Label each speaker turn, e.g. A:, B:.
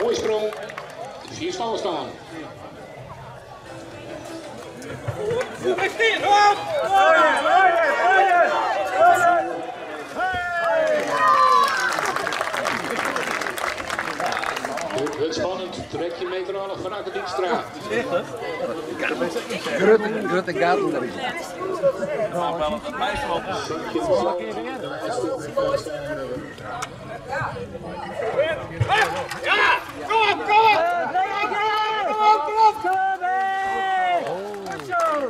A: Mooi sprong. Vier stallen staan. Het wordt spannend. Trek je meter aan van Akke Dijkstra.
B: Grote gaten erin.
C: Ja! Kom op, kom op! Kom op, kom op! Goed zo!